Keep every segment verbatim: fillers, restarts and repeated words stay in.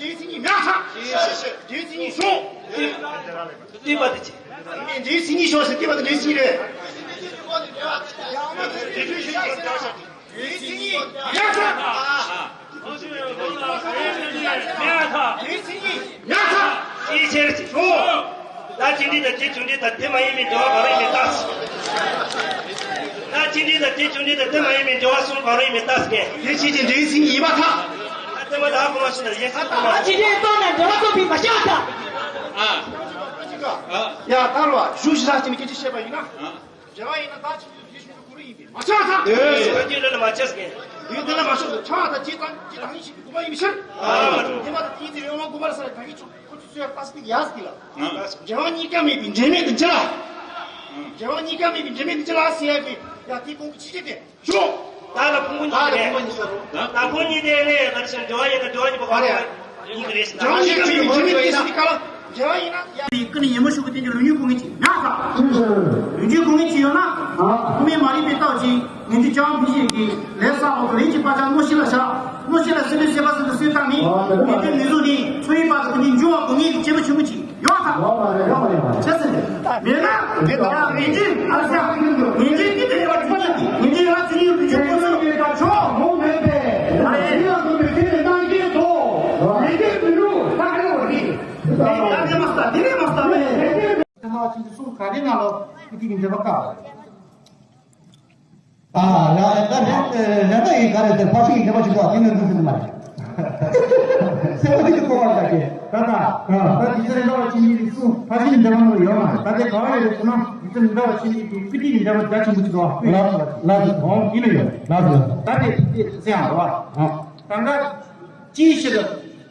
འབྲས་བུའི་མཚན་ཉིད་མྱང་ཐག་འབྲས་བུའི་མཚན་ཉིད་ཤོག་བསྟོད་པ་དེ་ཅི། འབྲས་བུའི་མཚན་ཉིད་ཤོག་ཟེར་བསྟོད་པ་དེ་འབྲས་བུའི་མཚན་ཉིད་རེད། འབྲས་བུའི་མཚན་ཉིད་མྱང་ཐག་འབྲས་བུའི་མཚན་ཉིད་མྱང་ཐག་འབྲས་བུའི་མཚན་ཉིད་མྱང་ཐག་ཅིའི་ཕྱིར་ཅེ་ན། ད་སྤྱི་འགྲོས་དང་རྗེས་འཇུག་འགྲོས་དང་དེ་མ་ཡིན་པའི་འབྲེལ་བ་གང་རུང་ཡིན་མིན་བརྟག་ད་སྤྱི་འགྲོས་དང་རྗེས་འཇུག་འགྲོས་དང་དེ་མ་ཡིན་པའི་འབྲེལ་བ་གསུམ་གང་རུང་ཡིན་མིན་བརྟག་ཟེར་གི་དེ་ཕྱིར་ཅེ་ན་འབྲས་བུའི་མཚན་ཉིད་ཡིན་པར་ཐལ། ད་དེ་མ་ད་གོང་མ་ཞུས་ན་ཡེ་ཤེས་ད་སྤྱི་འགྲོས་རྟོགས་ན་འབྲེལ་བ་རྟོགས་པའི་མ་ཤེས་པ་དང་། ཨ། ཡ་ད་རོ་ཞུ་ཞིག་ས་ཅི་ནས་སྐད་ཆ་བཤད་པ་ཡིན་ན། འབྲེལ་བ་ཡིན་ན་ད་ཕྱིན་ཅི་ཕྱིན་ཅི་གུ་རུ་ཡིན་པས་མ་ཆགས་ས། ཨེ། ད་ཅི་ལ་ལ་མ་ཆགས་ཀྱི། ཡོད་དེ་ལ་མ་ཆགས་སོ་ཆགས་ད་ཅི་དང་ཅི་དང་ཡིན་ཞིག་དགོས་པ་ཡིན་ཕྱིར། ཨ། དེ་མ་ད་དེ་ཡིན་དེ་རེ་འོང་དགོས་པ་ལ་ས་ལ་ད་ངས་ཆོག་ཁོ་ཚོ་ཚོས་ལྟ་སྟེ་ཡ་ཟིག་ལ། ཨ། འབྲེལ་བ་གཉིས་ཀ་མེད་པའི་འབྲེལ་མེད་དུ་འགྱུར་ལ། འབྲེལ་བ་གཉིས་ཀ་མེད་པའི་འབྲེལ་མེད་དུ་འགྱུར་ལ་ཟེར་ཡ་གི་ཡ་དེ་ཀོང་གི་ཕྱི་རྒྱལ་དེ། ཞོག་ད་ལ་ཕུང་པོ་གཉིས་ད་ལ་ཕུང་པོ་གཉིས་ཟེར་རོ། ད་ཕུང་གཉིས་དེ་ནས་ག་རེ་ཟེར་འབྲེལ་བ་ཡིན་ན་འབྲེལ་བ་གཉིས་པོ་ག་རེ་ཡིན་གི་རེད་ཟེར་ན། འབྲེལ་བ་གཉིས་ཀ་མེད་པའི་འབྲེལ་མེད་དེ་ཟེར་ག་ལ་འབྲེལ་བ་ཡིན་ན་ཡ། ཡི་ཀུན་ནས་ཡེ་མོ་ཤུགས་ཀྱི་རྟེན་གྱི་ལུས་ཉིད་ཀུན་གྱི་ཉག་ས། ལུས་ཉིད་ཀུན་གྱི་ཡོད་ན། དབུ་མའི་མ་རིག་པའི་རྟགས་ཀྱིས་ངེས་འབྱུང་ཅང་ཕི་ཤེས་ཀྱི་ལས་བསགས་འོག་ཏུ་ལས་ཀྱི་བག་ཆགས་རྣོ་ཤེས་ལ་བཞག་རྣོ་ཤེས་ལ་སྲིད་པའི་ཤེས་པ་ཟེར་དུ་སྲོལ་བཏང་ནས་ངེས་འབྱུང་ངེས་བཟུང་ནས་འཚོ་བའི་བར་དུ་ཀུན་གྱི་འབྱུང་བ་ཀུན་ངེས་ཀྱི་ཁྱད་པར་ཆུང་ངུ་ཅིག་ཡོད་ད། ཡོད་མ་རེད། ཡོད་མ་རེད། བྱས་ཟིན། མེད་ན། མེད་ད། ངེས་འབྱུང་ཨ་ལ་ས། ངེས་འབྱུང་གི་དེ་ཡོད་པ་ཆུང་ངུ་ཅིག་ངེས་འབྱུང་ཡོད་ན་ཆུང་ངུ་ལུས་ཀྱི་ཁོ་ཚོ་ཡོད་ད་ཆོག་མོ་མེད་པས། ཨ་རེ། ཡིན་ཡང་དུ་མི་ཚེ་ནི་སྣང་སྐྱེས་དོ། ངེས་འབྱུང་མི་འགྲུབ་ད་ཧ་ལས་བ་རེད། ངེས་འབྱུང་ཡང་དེ་མ་ས་དེ་རེད་མ་ས་མེད། ཁྱེད་ཚོ་ཆུང་ཆུང་ག་རེ་ང་ལོ་ཀི་ཏི་གི་འདྲེན་པ་བཀག་ཨ། ཡ་ད་རེད། ད་ཡིན་ག་རེ་དེ་ཕ་ཤི་ཡི་འདྲེན་པ་ཞིག་འདུག་དེ་ནས་འདུག་ཟེར་གི་མ་རེད། སེམས་པ་དེ་གི་གོ་བ་ལྟ་གི་ད་ད་ད་དེ་ཚེ་རིང་འདྲ་བ་ཆེན་པོའི་རིགས་སུ་ཕ་ཤི་ཡི་འདྲེན་པ་ནོར་ཡོད་མ་རེད། ད་དེ་ག་བ་ཡོད་རེད་ཟེར་ན་དེ་ཚེ་རིང་འདྲ་བ་ཆེན་པོའི་གི་ཀི་ཏི་གི་འདྲེན་པ་རྒྱ་ཆེན་པོ་ཞིག་འདུག་ལ་ལ་ལ་ཨོ་ཡིན་ལ་ཡོད་ལ་ལ་ད་དེ་དེ་ཟེར་ཡང་རེད་བ། ད་ང་ཅིའི་ཕྱིར།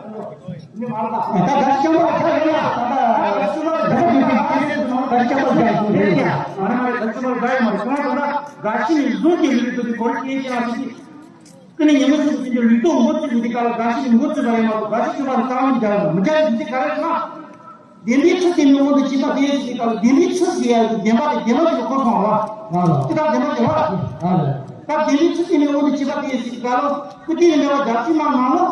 ད་ག་ཤམ་པ་ཆ་རེད་ཡ། ད་ད་ག་ཤམ་པ་ཆ་རེད་ཡ། ང་རང་ལ་ག་ཤམ་པ་ཆ་ཡོད་མ་རེད། གང་ལྟར་ན་ག་ཤི་ནས་བཟུང་གི་ལུས་དུ་གོ་རིགས་ཅན་ཅན་ཞིག་ཀུན་ནས་ཉིན་མོ་ཆུ་ཚོད་བདུན་ལུས་སྟོབས་འགོ་ཚུགས་ཀྱི་དུས་སྐབས་ལ་ག་ཤི་ནས་འགོ་ཚུགས་པ་ཡིན་ན་ག་ཤི་ཆུ་བར་རྩ་བ་ནས་རྒྱག་མི་རྒྱག་གི་དུས་ཚིག་ག་རེ་ན། བདེན་པའི་ཚུལ་དེ་ནི་དབང་དུ་བྱས་པ་དེ་ཡིན་ཞེས་པ་ལ་བདེན་པའི་ཚུལ་ཟེར་ཡ་གི་བདེན་པ་དེ་བདེན་པ་ཞིག་ལ་གོ་སོང་བ། ཅི་ལྟར་བདེན་པ་ཞིག་ལ། ད་བདེན་པའི་ཚུལ་དེ་ནི་དབང་དུ་བྱས་པ་དེ་ཡིན་ཞེས་པ་ལ་སྐུ་དེ་ནི་འདྲ་བ་རྒྱ་ཆེན་མ་མང་ལོ།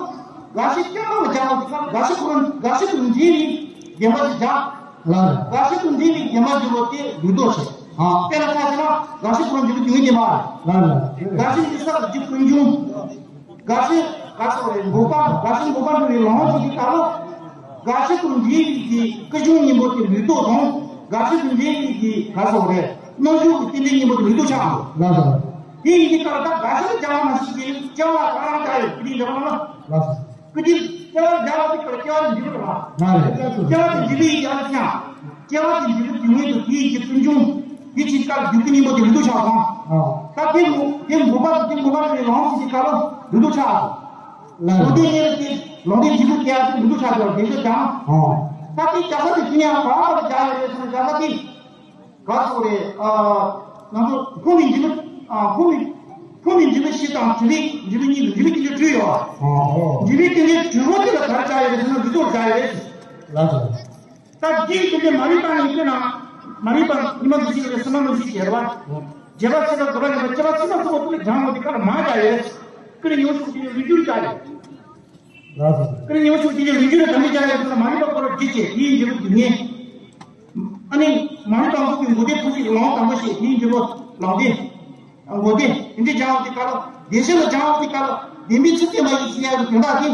ག་ཤི་སྐྱེ་བོ་ལ་སྦྱར་བ་དེ་ག་ག་ཤི་ཁོ་རང་ག་ཤི་དང་འབྲེལ་བའི་བདེན་པ་ཞིག་སྦྱར། ལགས་རེད། ག་ཤི་དང་འབྲེལ་བའི་བདེན་པ་འགྱུར་བ་དེ་ལུས་ལྡོག་ཆེ། ཨ། དཔེར་ན་ཆ་བཞག་ན་ག་ཤི་ཁོ་རང་འབྲས་བུ་དུས་ངན་བདེན་པ་རེད། ལགས་རེད། ག་ཤི་འདི་ས་ལ་འཇིག་ཀུན་འབྱུང་། ག་ཤི་ག་ཤི་རེད་འགོག་པ་ག་ཤི་འགོག་པ་འགྲོ་བའི་ལམ་ཞིག་གི་སྐབས་ལ། ག་ཤི་དང་འབྲེལ་བའི་གི་ཀུན་འབྱུང་གཉིས་པོ་དེ་ལུས་ལྡོག་དང་། ག་ཤི་དང་འབྲེལ་བའི་གི་ག་ཤི་རེད་རྣམ་འཇུག་གི་རྟེན་འབྲེལ་གཉིས་པོ་དེ་ལུས་ལྡོག་ཆགས་འགྲོ། ལགས་རེད། དེ་ཡིན་གྱི་སྐབས་ལ་ད་ག་ཤི་ལ་སྦྱར་བ་མ་ཤེས་ཀྱི་སྦྱར་བ་གང་རང་སྦྱར་ཡོད་ཀྱི་རེད་འདྲ་བ་ལ། ལགས་སོ། སྐུ་དེ་སྐྱེ་བ་བརྒྱ་པ་དེ་ཁོ་སྐྱེ་བ་དེ་འཇིག་པ་རེད་པ། ང་རེད། སྐྱེ་བ་དེ་འཇིག་པའི་ཡང་ཅང་། སྐྱེ་བ་དེ་འཇིག་པ་དུས་ངན་དུ་དེའི་རྗེས་ཀུན་འབྱུང་། དེ་ཕྱིན་སྐབས་རྒྱུ་ཀུན་གཉིས་པོ་དེ་ལུས་ལྡོག་ཆགས་སོང་། ཨ། ད་དེ་མུ་དེ་མུ་པ་དེ་མུ་པ་དེ་ལོང་ཞིག་གི་སྐབས་ལ་ལུས་ལྡོག་ཆགས་སོང་། ལོང་དེ་ཉེར་དེ་ལོང་དེ་འཇིག་པ་སྐྱེ་བ་དེ་ལུས་ལྡོག་ཆགས་སོང་དེ་ཚོ་ཀྱང་། ཨ། ད་དེ་རྒྱ་ས་དེ་དེ་ནས་ཡང་ག་བ་ལ་རྒྱ་ཡོད་རེད་ཟེར་ན་རྒྱ་ས་དེ། ག་སོགས་རེད། ང་ཚོ་ཕུང་བའི་འཇིགས་པ། ཕུང་བའི་ཕུང་བའི་འཇིགས་པ་བཞི་དང་བྲལ་བའི་འཇིགས་པ་གཉིས་ལ་འཇིགས་པའི་རྟེན་འབྲེལ་བྲལ་ཡོད་པ། འཇིགས་པའི་རྟེན་འབྲེལ་བྲལ་བ་དེ་ལ་ག་རེ་བྱ་ཡོད་རེད་ཟེར་ན་ལུས་ལྡོག་བྱ་ཡོད་རེད། ལགས་སོ། ད་འདིའི་རྟེན་འབྲེལ་མ་རིག་པ་ནི་ཁྱོད་ན་མ་རིག་པ་ཉི་མ་འདུ་ཤེས་རེད་སེམས་མ་འདུ་ཤེས་བྱེད་རེད་པ། བརྒྱད་པ་ཚེས་པ་དགུ་པ་ལྔ་པ་བཅུ་པ་ཚེས་པ་ཚེས་པ་ཚོ་ཁོ་ཚོ་ལ་སྦྱང་དགོས་དེ་ག་ལ་མ་བྱ་ཡོད་རེད། ཀུན་ནས་ཉོན་ཆུང་དེ་ནི་ལུས་འགྱུར་བྱ་ཡོད། ལགས་སོ། ཀུན་ནས་ཉོན་ཆུང་དེ་ནི་ལུས་འགྱུར་དམ་པའི་བྱ་ཡོད་ཚོ་ལ་མ་རིག་པ་ཁོ་ར་བརྒྱུད་བྱས་དེའི་འབྲས་བུ་སྡུག་བསྔལ། ཨ་ནི་མ་རིག་པ་འགོག་པའི་མགོ་བདེ་ཐུགས་རྗེ་ལོང་དང་པོ་ཞེས་དེའི་འབྲས་བུ་ལོང་བདེ། མགོ་བདེ། དེ་འདྲའི་སྦྱང་བ་དེ་ག་ལ་བདེ་གཤེགས་ལ་སྦྱང་བ་དེ་ག་ལ་བདེན་པའི་ཚུལ་བསྟན་པ་ཡིན་ཟེར་ཡག་གི་དོན་དག་དེ།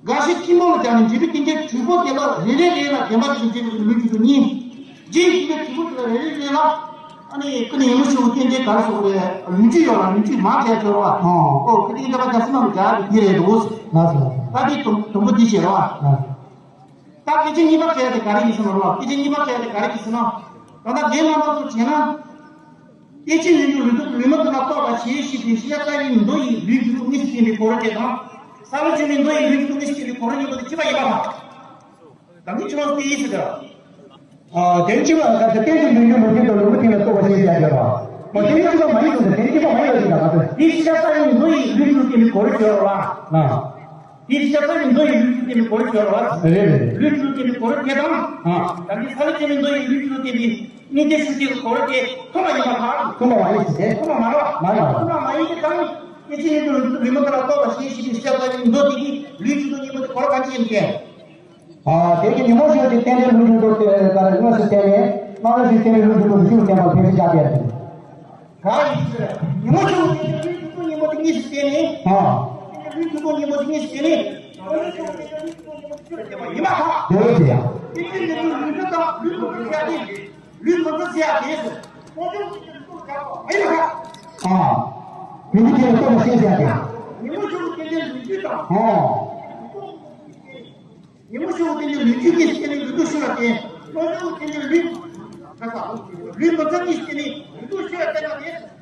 འགའ་ཞིག་ཐིམ་ཕུག་ལ་སྦྱར་ནས་འབྲས་བུ་རྟེན་འབྲེལ་དྲུག་པོ་དེ་ལ་རེ་རེ་རེ་ལ་བདེན་པ་དེ་འབྲས་བུ་ལུས་རྒྱུ་དུ་གཉིས། རྗེས་ཀྱི་འབྲས་བུ་དྲུག་པོ་དེ་ལ་རེ་རེ་རེ་ལ། ཨ་ནི་ཀུན་ནས་ཉོན་མོངས་ཆུ་བོ་རྟེན་འབྲེལ་ག་རེ་ཟེར་དགོས་རེད། ལུས་རྒྱུ་ཡོད་ལ་ལུས་རྒྱུ་མ་བྱས་ཚོར་བ། ཨོ་ཨོ་ཀི་ཏི་ཀི་འདྲ་པ་རྒྱ་སེ་མ་མི་རྒྱ་རེ་དེ་རེད་འདུག་ལགས་སོ་ལགས་སོ། ད་དེ་དུམ་དུམ་བུ་དེ་བྱེད་རོགས། ད་སྐད་ཆ་གཉིས་པ་བྱས་ཏེ་ག་རེ་ཡིན་སོང་རོགས། སྐད་ཆ་གཉིས་པ་བྱས་ཏེ་ག་རེ་ཡིན་སོང་ན། ད་ལྟ་རྒན་རྣམ་པ་ཚོ་བྱས་ན། སྐྱེ་འཆི་ལྷུན་གྲུབ་ལུས་རྟོག་ལུས་མ་བཏུབ་ལ་རྟོགས་པ་ཞེས་བཤད་པའི་ཤེས་བྱ་རྩ་བའི་མདོ་ཡི་ལུས་རྒྱུ་དངོས་སུ་བསྟན་པའི་གོ་ར་དེ་དང་། ས་ལ་ཆུ་མིན་མདོ་ཡི་ལུས་རྒྱུ་དངོས་སུ་བསྟན་པའི་གོ་ར་གཉིས་པོ་དེ་གཅིག་པ་ཡིན་པ་དང་། ད་གིན་ཆུ་ལོག་སྐྱེ་ཡིན་ཟེར་ཏེ། ཨ་དེ་གཅིག་པ་ག་ཚད་རྟེན་ཅིང་ལུས་རྒྱུ་ལུས་རྒྱུ་དང་ལུས་མ་བཏུབ་ལ་རྟོགས་པ་ཞེས་བྱ་དགོས་པ། མ་དེ་གཅིག་པ་མ་ཡིན་ཟེར་ཏེ་དེ་གཅིག་པ་མ་ཡིན་ཟེར་ཏེ་ག་ཚད། དེའི་ཤེས་བྱ་རྩ་བའི་མདོ་ཡི་ལུས་རྒྱུ་དངོས་སུ་བསྟན་པའི་གོ་ར་བྱེད་རོགས་ལ། ཨ། དེའི་ཤེས་བྱ་རྩ་བའི་མདོ་ཡི་ལུས་རྒྱུ་དངོས་སུ་བསྟན་པའི་གོ་ར་བྱེད་རོགས་ལ། རེད་རེད་རེད། ལུས་རྒྱུ་དངོས་སུ་བསྟན་པའི་གོ་ར་དེ་དང་། ཨ། ད་གིན་ས་ལ་ཆུ་མིན་མདོ་ཡི་ལུས་རྒྱུ་དངོས་སུ་བསྟན་པའི་གཉིས་ལྡན་ཤུགས་ཀྱི་གོ་ར་དེ་མཐོང་བ་ཡིན་པ་དང་། མཐོང་བ་མ་ཡིན་ཟེར་ཏེ། མཐོང་བ་མ་རེད་པ། མ་རེད་པ། མཐོང་བ་མ་ཡིན་དེ་དང་། སྐྱེ་འཆི་ལྷུན་གྲུབ་ལུས་མ་བཏུབ་ལ་རྟོགས་པ་ཞེས་བཤད་པའི་ཤེས་བྱ་རྩ་བའི་མདོ་དེ་གིས་ལུས་རྒྱུ་དངོས་སུ་བསྟན་པའི་གོ་ར་གང་ཅི་ཡིན་ཏེ། ཨ་དེ་གིས་ཉོན་མོངས་ཤེས་པ་དེ་རྟེན་འབྲེལ་ལུས་རྒྱུ་དངོས་སུ་བསྟན་ནས་སྣང་བ་ཤེས་རྟེན་འབྲེལ་ལུས་རྒྱུ་དངོས་སུ་བསྟན་པ་ཕལ་ཆེར་བཞག་པས། གང་ཡིན་ཟེར། ཉོན་མོངས་ཆུ་བོ་རྟེན་འབྲེལ་ལུས་རྒྱུ་དངོས་སུ་བསྟན་པ་ཉིད་ཡིན་ནས། ཨ། རྟེན་འབྲེལ་ལུས་རྒྱུ་དངོས་སུ་བསྟན་པ་ཉིད་ཡིན་ནས། ཉོན་མོངས་ཆུ་བོ་རྟེན་འབྲེལ་ལུས་རྒྱུ་དངོས་སུ་བསྟན་པ་ཡིན་པ་དང་། དེ་ལྟར་བྱས་ཡང་། རྟེན་འབྲེལ་ལུས་རྒྱུ་དང་ལུས་རྒྱུ་ཟེར་ཡ་དེ། ལུས་མ་བཏུབ་ཟེར་ཡ་དེ་ཟེར། ཉོན་མོངས་ཆུ་བོ་རྟེན་འབྲེལ་ལུས་རྒྱུ་དང་། ཨ། ཉོན་མོངས་ཆུ་བོ་རྟེན་འབྲེལ་ལུས་རྒྱུ་དང་། ཨ། ཉོན་མོངས་ཆུ་བོ་རྟེན་འབྲེལ་ལུས་རྒྱུ་གཉིས་སུ་བསྟན་ནས་ལུས་རྟོག་ཤེས་རབ་སྟེ། རྣམ་འཇུག་རྟེན་འབྲེལ་ལུས། ལུས་མ་བཏུབ་གཉིས་སུ་བསྟན་ནས་ལུས་རྟོག་ཤེས་རབ་བསྟན་པ་སྟེ།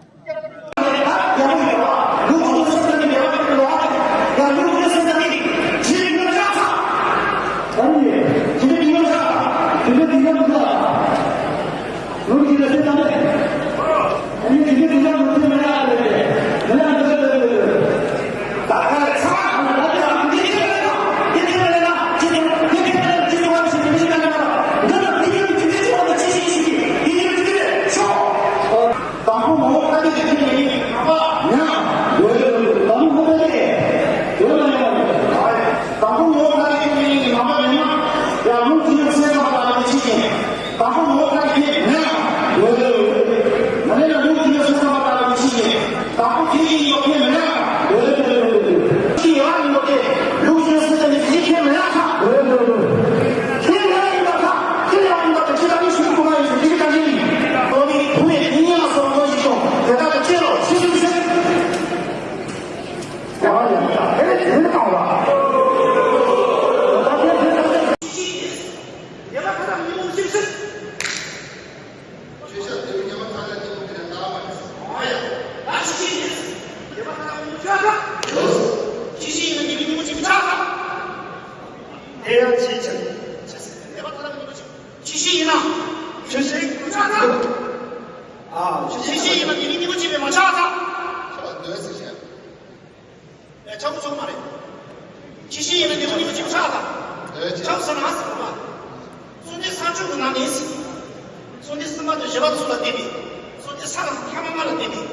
དང་པོ་མ་འོངས་ ཆོས་ཅན། ནད་པ་ཐ་དད་པའི་སྙིང་པོ་ཆེན་པོ་ཆགས་དང་། དེ་ཡང་ཆོས་ཅན། ཆོས་ཅན། ནད་པ་ཐ་དད་པའི་སྙིང་པོ་ཆེན་པོ། ཆོས་ཅན་ཡིན་ན། ཆོས་ཅན་ཡིན་ན་ཆགས་དང་། ཨ། ཆོས་ཅན་ཡིན་ན་ནད་པའི་སྙིང་པོ་ཆེན་པོ་མ་ཆགས་དང་། ཆགས་པ་འདོད་ཟེར་བཤད། ཨེ། ཆགས་པོ་ཆོག་མ་རེད། ཆོས་ཅན་ཡིན་ན་ནད་པའི་སྙིང་པོ་ཆེན་པོ་ཆགས་དང་། འདོད་ཅན། ཆགས་ཟེར་ན་ཟེར་བ། གསུམ་ལྡན་ས་བཅུ་གི་ནང་ནས། གསུམ་ལྡན་སྲིད་པ་དང་བཞི་པ་ཚུལ་ལ་བརྟེན་པའི། གསུམ་ལྡན་ས་དང་ལྷ་མ་ལྔ་ལ་བརྟེན་པའི།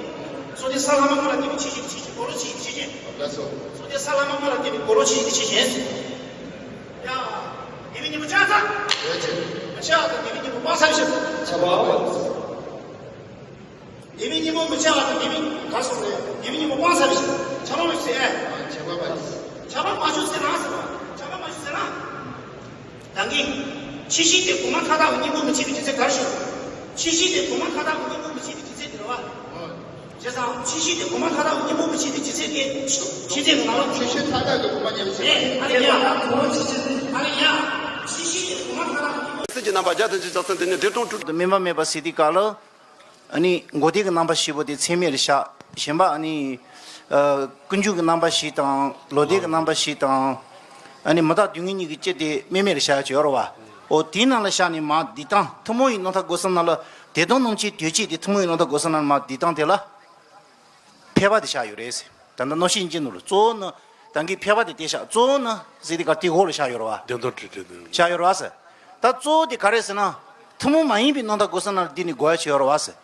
གསུམ་ལྡན་ས་ལྷ་མ་ལྔ་ལ་བརྟེན་པའི་ཆོས་ཅན་གྱི་ཆོས་ཅན། གོ་རོ་ཆོས་ཅན་གྱི་ཆོས་ཅན། ལགས་སོ། གསུམ་ལྡན་ས་ལྷ་མ་ལྔ་ལ་བརྟེན་པའི་གོ་རོ་ཆོས་ཅན་གྱི་ཆོས་ཅན། ཡ། ནད་པའི་སྙིང་པོ་ཆགས་ཚར། འདོད་ཅན། མ་ཆགས་ཚར། ནད་པའི་སྙིང་པོ་སྤངས་ཚར་བའི་ཕྱིར། ཆགས་པ་སྤངས་པ། ནད་པའི་སྙིང་པོ་མི་ཆགས་པ་དང་། ནད་པའི་ག་སོང་རེད། ནད་པའི་སྙིང་པོ་སྤངས་ཚར་བའི་ཕྱིར། ཆགས་པ་མ་བྱུང་ཟེར། ཨེ། ཆགས་པ་མ་བྱུང་། ཆགས་པ་མ་བྱུང་ཟེར་ན་ཟེར་བ། ཆགས་པ་མ་བྱུང་ཟེར་ན། ད་གིན། ཆོས་ཅན་དེ་གོང་མ་མཐའ་དག་གི་སྙིང་པོ་མི་ཕྱེད་པའི་རྒྱུ་མཚན་ག་རེ་ཞུ། ཆོས་ཅན་དེ་གོང་མ་མཐའ་དག་གི་སྙིང་པོ་མི་ཕྱེད་པའི་རྒྱུ་མཚན་དེ་རེད་བ། བྱས་ཙང་ཆོས་ཅན་དེ་གོང་མ་མཐའ་དག་གི་སྙིང་པོ་མི་ཕྱེད་པའི་རྒྱུ་མཚན་དེ། ཆོས་ཅན་གྱི་ནང་ལ། ཆོས་ཅན་མཐའ་དག་གི་གོང་མ་མི་ཕྱེད་པ། ཨེ། ཨ་རེ་ཡ། ཨ་རེ་ཡ། ཆོས་ཅན་དེ་གོང་མ་མཐའ་དག་གི་སྙིང་པོ། སྲིད་ཀྱི་རྣམ་པ་བརྒྱ་དང་བཅུ་རྩ་གསུམ་དེ་ནི་འདིར་སྟོང་དྲུག་ཏུ་དམན་པ་མེད་པ་ཟེར་དུས་སྐབས་ལ། ཨ་ནི་མགོ་སྡེ་གི་རྣམ་པ་བཞི་པོ་དེ་ཚད་མས་རེད་བཞག་གཞན་པ་ཨ་ནི། ཨ། ཀུན་འབྱུང་གི་རྣམ་པ་བཞི་དང་། ལོ་ཟླའི་གི་རྣམ་པ་བཞི་དང་། ཨ་ནི་མི་རྟག་སྡུག་བསྔལ་གཉིས་ཀྱི་སྤྱི་དེ་དམན་མས་རེད་བཞག་ཅིག་ཡོད་རེད་བ། འོ་དེའི་ནང་ལ་བཞག་ནས་མར་འདི་དང་ཐུན་མོང་བའི་རྣམ་ཐར་གོ་ས་ནང་ལ། དེ་དང་ནང་བཞིན་དོན་གཅིག་དེ་ཐུན་མོང་བའི་རྣམ་ཐར་གོ་ས་ནང་མར་འདི་དང་དེ་ལ། ཕལ་པ་དེ་བཞག་ཡོད་རེད་ཟེར། ད་ལྟ་རྣམ་བཤད་ཅན་ནང་ལ་གཙོ་བོ་ནི། ད་གིན་ཕལ་པ་དེ་དེ་བཞག་གཙོ་བོ་ནི་ཟེར་དུས་སྐབས་དེ་འོག་ལ་བཞག་ཡོད་རེད་བ། བདེན་དོན་དྲི་བྲལ་དོན། བཞག་ཡོད་རེད་བ་ཟེར། ད་གཙོ་བོ་དེ་ག་རེ་ཟེར་ན། ཐུན་མོང་མ་ཡིན་པའི་རྣམ་ཐར་གོ་ས་ནང་ལ་འདི་ནི་གོ་ཡ་ཅིག་ཡོད་རེད་བ་ཟེར།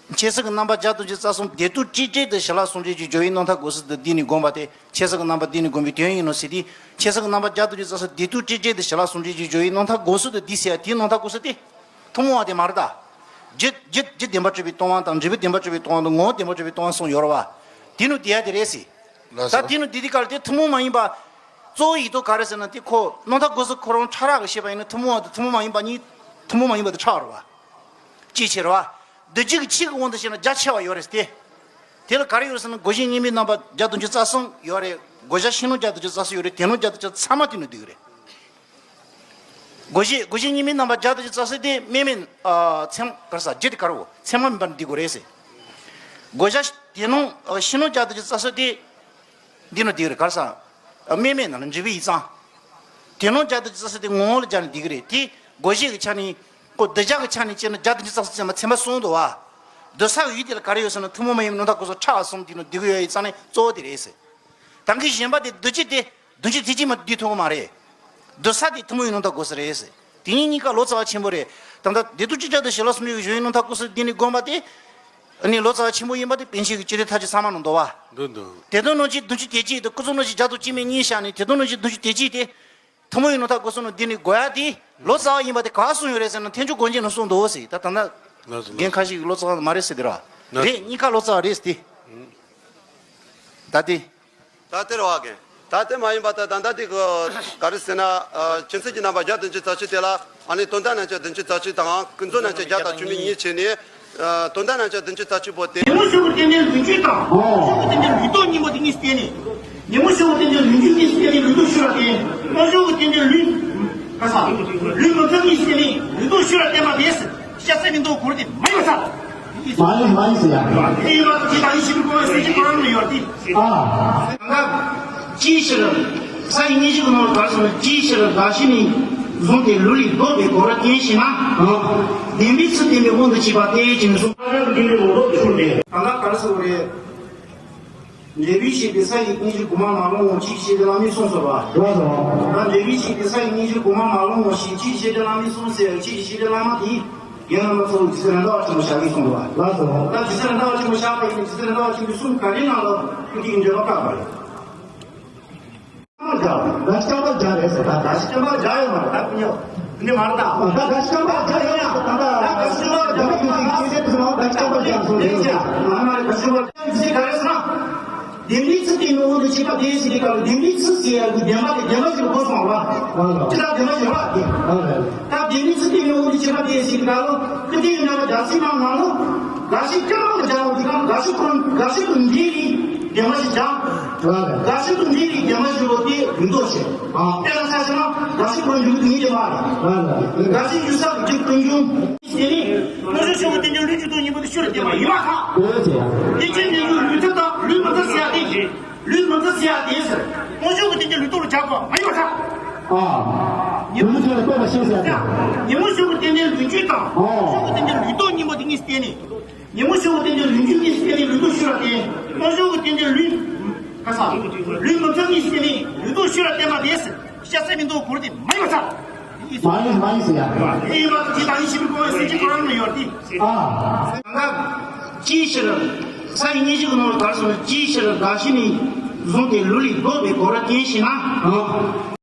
འཆད་ཚུལ་གྱི་རྣམ་པ་བརྒྱ་དང་བཅུ་རྩ་གསུམ་བདེ་སྡུག་སྤྲོས་བྲལ་དུ་ཞི་ལྷག་ཟུང་འབྲེལ་གྱི་སྦྱོར་བའི་རྣམ་ཐར་གོ་ས་དེ་འདི་ནི་བསྒོམ་པ་དེ། འཆད་ཚུལ་གྱི་རྣམ་པ་འདི་ནི་བསྒོམ་པའི་དོན་ཡིན་ནོ་ཟེར་དུས། འཆད་ཚུལ་གྱི་རྣམ་པ་བརྒྱ་དང་བཅུ་རྩ་གསུམ་བདེ་སྡུག་སྤྲོས་བྲལ་དུ་ཞི་ལྷག་ཟུང་འབྲེལ་གྱི་སྦྱོར་བའི་རྣམ་ཐར་གོ་ས་དེ་འདི་ཟེར་ཡ་དེའི་རྣམ་ཐར་གོ་ས་དེ། ཐུན་མོང་བ་དེ་མ་རེད་ད། རྒྱུ་རྒྱུ་རྒྱུ་བདེན་པར་གྲུབ་པའི་སྟོང་པ་དང་། འབྲས་བུ་བདེན་པར་གྲུབ་པའི་སྟོང་པ་དང་། ངོ་བོ་བདེན་པར་གྲུབ་པའི་སྟོང་པ་གསུམ་ཡོད་རེད་བ། དེ་ནི་བསྡུ་ཡ་དེ་རེད་ཟེར། ལགས་སོ། ད་དེ་ནི་བསྡུ་དུས་སྐབས་ལ་དེ་ཐུན་མོང་མ་ཡིན་པ། གཙོ་བོ་ཡིག་ཐོག་ག་རེ་ཟེར་ན། དེ་ཁོ་རྣམ་ཐར་གོ་ས་ཁོ་རང་ཕྲ་རགས་ཀྱི་བཤད་པ་ཡིན་ན། ཐུན་མོང་བ་དང་ཐུན་མོང་མ་ཡིན་པ་གཉིས། ཐུན་མོང་མ་ཡིན་པ་དེ་ཕྲ་བ་རེད་བ། ཅིའི་ཕྱིར་བ། བསྡུ་རྒྱུ་གི་ཆོས་ཀྱི་དབང་དུ་བྱས་ན་རྒྱ་ཆེ་བ་ཡོད་རེད་དེ། དེ་ལ་ག་རེ་ཡོད་རེད་ཟེར་ན། བསྒོ་བཞི་སྙིགས་མའི་རྣམ་པ་བརྒྱ་དང་བཅུ་རྩ་གསུམ་ཡོད་རེད། བསྒོ་བཞག་ཕྱི་ནང་བརྒྱ་དང་བཅུ་རྩ་གསུམ་ཡོད་རེད། དེ་ནང་བརྒྱ་དང་བཅུ་ཚང་མ་དེ་ནང་བསྡུས་ཀྱི་རེད། བསྒོ་བཞི། བསྒོ་བཞི་སྙིགས་མའི་རྣམ་པ་བརྒྱ་དང་བཅུ་རྩ་གསུམ་དེ་དམན་མེད། ཨ། ཚད་མ་ག་རེ་ཟེར། རྒྱུ་དེ་ག་རེ་བོ། ཚད་མ་མིན་པར་འདུས་དགོས་རེད་ཟེར། བསྒོ་བཞག་དེ་ནང་། ཨ། ཕྱི་ནང་བརྒྱ་དང་བཅུ་རྩ་གསུམ་དེ། འདི་ནང་བསྡུས་རེད། ག་རེ་ཟེར། ཨ། དམན་མེད་ནང་ལ་འབྲས་བུ་ཡིག་ཚང་། དེ་ནང་བརྒྱ་དང་བཅུ་རྩ་གསུམ་དེ་ངོ་བོ་ལ་སྦྱར་ནས་འདུས་ཀྱི་རེད། དེ་བསྒོ་བཞི་གི་ཆ་ནས། ཁོ་བསྡུ་བྱ་གི་ཆ་ནས་བྱས་ན་བརྒྱ་དང་བཅུ་རྩ་གསུམ་ཚང་མ་ཚན་པ་གསུམ་འདུག་བ། བསྡུ་ས་གི་ཡུལ་དེ་ལ་ག་རེ་ཡོད་ཟེར་ན། ཐུན་མོང་མ་ཡིན་པའི་རྣམ་ཐར་གོ་ས་ཕྲ་བ་གསུམ་དེ་ནང་བསྡུས་ཀྱི་ཡོད་ཡིག་ཚང་ནས་གཙོ་བོ་དེ་རེད་ཟེར། ད་གིན་གཞན་པ་དེ་བསྡུ་རྒྱུ་དེ། བསྡུ་རྒྱུ་དེ་གཅིག་མ་བསྡུས་ཐུབ་ཀྱི་མ་རེད། བསྡུ་ས་དེ་ཐུན་མོང་བའི་རྣམ་ཐར་གོ་ས་རེད་ཟེར། དེ་གཉིས་གཉིས་ཀ་ལོ་ཙཱ་བ་ཆེན་པོ་རེད། ད་ལྟ་བདེ་སྡུག་སྤྲོས་བྲལ་དུ་ཞི་ལྷག་ཟུང་འབྲེལ་གྱི་སྦྱོར་བའི་རྣམ་ཐར་གོ་ས་འདི་ནས་བསྒོམ་པ་དེ། ཨ་ནི་ལོ་ཙཱ་བ་ཆེན་པོ་ཡིན་པ་དེ་པཎ་ཆེན་གྱི་སྤྱི་དོན་མཐའ་དཔྱད་ཚང་མ་ནང་འདུག་བ། འདུག་འདུག་དེ་དོན་རྣམ་བཞིན་བདུན་ཅུ་དོན་གཅིག་དང་། ཀུན་རྫོབ་རྣམ་བཞིན་བརྒྱ་དང་བཅུ་མེད་གཉིས་བཞག་ནས། དེ་དོན་རྣམ་བཞིན་བདུན་ཅུ་དོན་གཅིག་དེ། ཐུན་མོང་བའི་རྣམ་ཐར་གོ་ས་ནང་འདི་ནས་བསྒོམ་ཡ་དེ། ལོ་ཙཱ་བ་ཡིན་པ་དེ་ག་གསུངས་ཡོད་རེད་ཟེར་ན། ཐེག་མཆོག་སྒོམ་རྒྱན་ནང་གསུངས་འདུག་ཟེར། ད་ད་ལྟ་ལགས་སོ། རྒན་ཁ་ཤས་ཀྱིས་ལོ་ཙཱ་བ་མ་རེད་ཟེར་དེ་ར། ལགས་སོ། རེད། གཉིས་ཀ་ལོ་ཙཱ་བ་རེད་ཟེར་དེ། ད་དེ། ད་དེ་རེད་བ། རྒན། ད་དེ་མ་ཡིན་པ་ད་ད་ལྟ་དེ་གི་ག་རེ་ཟེར་ན། ཨ། ཆོས་ཚུལ་གྱི་རྣམ་པ་བརྒྱ་དང་བཅུ་རྩ་གཅིག་དེ་ལ། ཨ་ནི་དོན་དམ་རྣམ་བཅད་བདུན་ཅུ་རྩ་གཅིག་དང་། ཀུན་རྫོབ་རྣམ་བཅད་བརྒྱ་དང་བཅུ་མེད་གཉིས་བྱས་ནས། ཨ། དོན་དམ་རྣམ་བཅད་བདུན་ཅུ་རྩ་གཅིག་པོ་དེ། ཉོན་མོངས་ཕྱོགས་ཀྱི་རྟེན་འབྲེལ་ལུགས་འབྱུང་དང་། རྟོག་ཞིབ་ཀྱི་རྟེན་འབྲེལ་ལུགས་ལྡོག་གཉིས་པོ་དེ་གཉིས་བསྟན་ནས། ཉོན་མོངས་ཕྱོགས་ཀྱི་རྟེན་འབྲེལ་ལུགས་འབྱུང་གཉིས་བསྟན་ནས་ལུགས་ལྡོག་ཤེས་རབ་བསྟན། རྟོག་ཞིབ་ཀྱི་རྟེན་འབྲེལ་ལུགས། ག་ས། ལུགས་མི་མཐུན་གཉིས་བསྟན་ནས་ལུགས་ལྡོག་ཤེས་རབ་བསྟན་པ་དེས། ཤ་ཚ་མི་འདུག་གོ་ར་དེ་མ་ཡིན་ས། མ་ཡིན། མ་ཡིན་ཟེར་ཡ། དེ་ཡིན་པ་དེ་དང་ཡིན་ཞིག་གོ་བའི་སྲིད་ཀྱི་གོ་ར་ནི་ཡོད་དེ། ཨ། ད་ཅིའི་ཕྱིར། ས་ཡི་སྙན་བརྒྱུད་ཀྱི་ནང་ལ་ག་རེ་གསུངས་ན། ཅིའི་ཕྱིར་བདག་གཞན་གཉིས་བཟུང་སྟེ་ལུགས་ལས་ལྡོག་པའི་གོ་ར་ཅན་ཞེ་ན། ཨ། བདེན་པའི་ཚུལ་བསྟན་པའི་དབང་དུ་བྱས་པ་སྟེ་ཅེས་གསུངས། ད་ག་རེ་ཟེར་བ་རེད། འབྲས་བུའི་ཆོས་དེ་ས་ཡི་སྙན་བརྒྱུད་གོང་མ་མ་ལོངས་པའོ། ཅིའི་ཕྱིར་ཞེས་ཏེ་བླ་མས་གསུངས་ཟེར་བ། ལགས་སོ། ད་འབྲས་བུའི་ཆོས་དེ་ས་ཡི་སྙན་བརྒྱུད་གོང་མ་མ་ལོངས་པའོ་ཞེས་ཅིའི་ཕྱིར་ཞེས་ཏེ་བླ་མས་གསུངས་ཟེར། ཅིའི་ཕྱིར་ཞེས་ཏེ་བླ་མ་དེས་རྒན་བླ་མ་ཚོ་ལ་རྗེ་བཙུན་རེད་མདའ་བ་ཆེན་པོ་བཞག་གི་གསུངས་པ། ལགས་སོ། ད་རྗེ་བཙུན་རེད་མདའ་བ་ཆེན་པོ་བཞག་པ་ཡིན་ན། རྗེ་བཙུན་རེད་མདའ་བ་ཆེན་པོའི་གསུང་ག་རེའི་ནང་ལ་ཀུན་བཏུས་ཀྱི་འགྲེལ་པ་བཀག་པ་རེད། བཀག་པ་རེད། བཀག་པ་རེད་ཟེར། ད་བཀག་པ་རེད་ཟེར། ད་ཀུན་ཉོ་འདི་མ་རེད་ད། ད་བཀག་པ་རེད་ཡ། ད་བཀག་པ་རེད་ཡ། ད་བཀག་པ་རེད་ཡ། ང་མ་རེད། བཀག་པ་རེད་ཟེར། ད་ཟེར་ག་རེ་ཟེར་ན། བདེན་པའི་ཚུལ་བསྟན་པའི་དབང་དུ་བྱས་པ་དེ་ཟེར་གི་སྐབས་ལ། བདེན་པའི་ཚུལ་ཟེར་ཡ་གི་བདེན་པ་དེ་བདེན་པ་ཞིག་གོ་སོང་བ། ཅི་ལྟར་བདེན་པ་ཞིག་རེད་བ་དེ། ད་བདེན་པའི་ཚུལ་བསྟན་པའི་དབང་དུ་བྱས་པ་དེ་ཟེར་གི་སྐབས་ལ། ཀུན་བཏུས་ཀྱི་འགྲེལ་པ་རྒྱལ་སྲས་མ་ནང་ལ། འགའ་ཞིག་སྐྱེ་བ་ལ་སྦྱར་བ་དེ་གང་། འགའ་ཞིག་ཀུན། འགའ་ཞིག་ཀུན་འདི་ནི། རྒྱ་མ་ཞིག་ཀྱང་། ལགས་རེད། རྒ་ཤི་དང་འབྲེལ་བའི་རྒྱ་མ་ཞིག་ཡོད་དེ་ལུས་ཐོག་ཞེས། ཨ། དཔེར་ན་ཆ་བཞག་ན་རྒ་ཤི་གོན་རྒྱུ་དེ་ཉིད་ཀྱི་མ་རེད། ལགས་རེད། རྒ་ཤི་རྒྱུ་ས་རྒྱུ་ཀུན་འབྱུང་། དེ་ནི་དངོས་གཞི་ཆོས་ཀྱི་རྟེན་ཅན་ལུས་ཀྱི་སྟོབས་གཉིས་པོ་དེ་ཤུགས་ལ་བརྟེན་པ་ཡིན་པར་ཐལ། དེ་བྱས། རྟེན་ཅན་རྟེན་འབྱུང་ལུས་མཐུན་དང་ལུས་མི་མཐུན་ཟེར་ཡ་དེ། ལུས་མི་མཐུན་ཟེར་ཡ་དེ་ཟེར། དངོས་གཞི་གི་རྟེན་ཅན་ལུས་སྟོབས་ལ་བྱ་དགོས་མ་ཡིན་པར་ཐལ། ཨ། ཉོན་མོངས་ཆོས་ལ་ལྟོས་པ་ཤེས་ཟེར་ཡ་དེ། ཉོན་མོངས་ཆོས་ཀྱི་རྟེན་ཅན་ལུས་རྒྱུད་དང་། ཨོ། དངོས་གཞི་གི་རྟེན་ཅན་ལུས་སྟོབས་གཉིས་པོ་དེ་གཉིས་བརྟེན་ནས། ཉོན་མོངས་ཆོས་ཀྱི་རྟེན་ཅན་ལུས་རྒྱུད་གཉིས་བརྟེན་ནས་ལུས་སྟོབས་ཤུགས་ལ་བརྟེན། དངོས་གཞི་གི་རྟེན་ཅན་ལུས། ཁ་ས། ལུས་མི་མཐུན་གཉིས་བརྟེན་ནས་ལུས་སྟོབས་ཤུགས་ལ་བརྟེན་པ་དེ་ཟེར། སྐྱ་སེར་མི་འདུག་གོ་རེ་དེ་མ་ཡིན་པར་ཐལ། མ་ཡིན་མ་ཡིན་ཟེར་ཡ། དེ་ཡིན་པ་དེ་དང་ཡིན་ཞིག་གི་གོ་བའི་སྲིད་ཀྱི་གོ་རང་ནས་ཡོད་དེ། ཨ། གང་ག་ཅིའི་ཕྱིར། ས་ཡི་སྙན་ཞིག་གི་ནང་ལ་གར་སོང་ན་ཅིའི་ཕྱིར་རྒ་ཤི་ནས་བཟུང་སྟེ་ལུས་ལས་ལྡོག་པའི་གོ་ར་བསྟན་ཞེ་ན། ཨ།